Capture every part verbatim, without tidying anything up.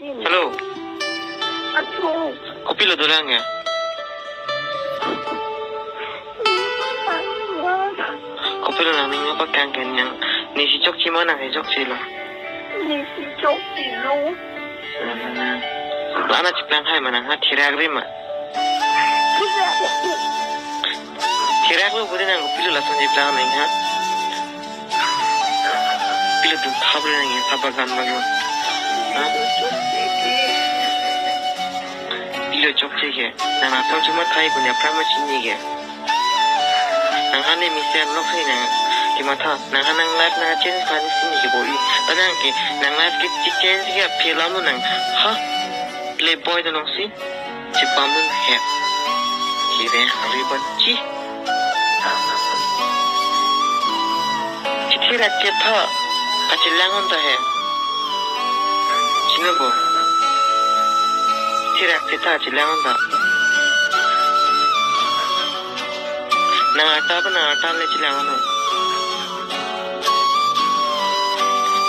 Hello. Ato. Kopilo dolang ya? Kopilo nangning apakang ken yang nisi chokche ma nang he chokchelo? Nisi chokchelo. Lana chiplang hai ma nang ha thirak ri ma? Thirak. Thiraklo budi nang kopilo lason chiplang nang ha? Pilo tum thap le nang thap bagan bagan. Ha? Pilo chokche ke. Nang asong chuma thai punya prama chini ke. Nang hani mesen lok si nang kematha. Nang hanang life nang change kani sini ke boi. Ta nang ke nang life ke change ke aphi lam nang. Ha? Playboy ta nong si. Chipam nang he. Kire hari ban chi. Chithirak chetha kachelang-un ta he. Chino bo. Chithirak chetha kachelang-un ta. Nang arta ba nang arta le chelang-un.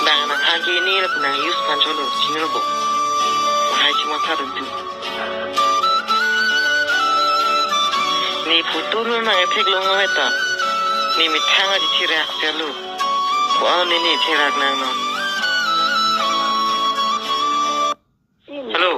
Bang nang hagi ni le nang use pan cholo. Chino bo. Hai chima tha dun tu. Ne photo lo nang ethek long ave ta. Ne methang aji thirak selo. Ko-an ne ne thirak nang no. Hello.